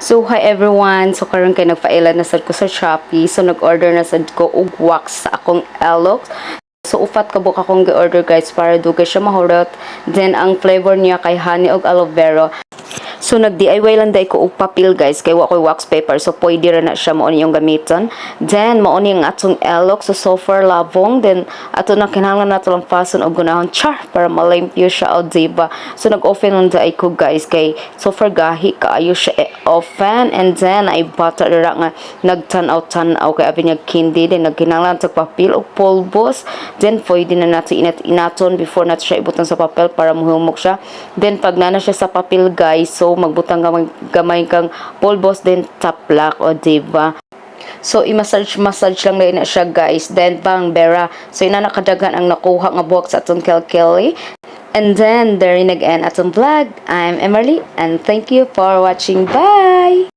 So hi everyone. So karon kay nagpaila na sad ko sa Shopee. So nag-order na sad ko og wax sa akong Elox. So upat ka buok akong gi-order, guys, para dugay siya mahurot. Then ang flavor niya kay honey og aloe vera. So nag DIY lang diay ko og papel, guys, kay wa koy wax paper. So pwede ra na siya, mao ni yung gamiton. Then mao ni ang atong Elox. So so far labong, then ato na kinahanglan nato lang fason og gunahon char para malimpyo siya o diba. So nag-open lang diay ko, guys, kay so far gahi kaayo siya open. And then ay bata dira nga nagtan-aw-tan-aw kay abi niya candy. Then nagkinahanglan sa papel og pulbos. Then pwede na nato inat inaton before nato siya ibutang sa papel para muhumok siya. Then pag nana siya sa papel, guys, so magbutang gamay, gamay kang pulbos, then taplak o diba. So i-massage massage lang na siya, guys. Then bang bera. So ina nakadaghan ang nakuha nga buhok sa atong kilkili. And then there nag-end atong vlog. I'm Emerly and thank you for watching. Bye!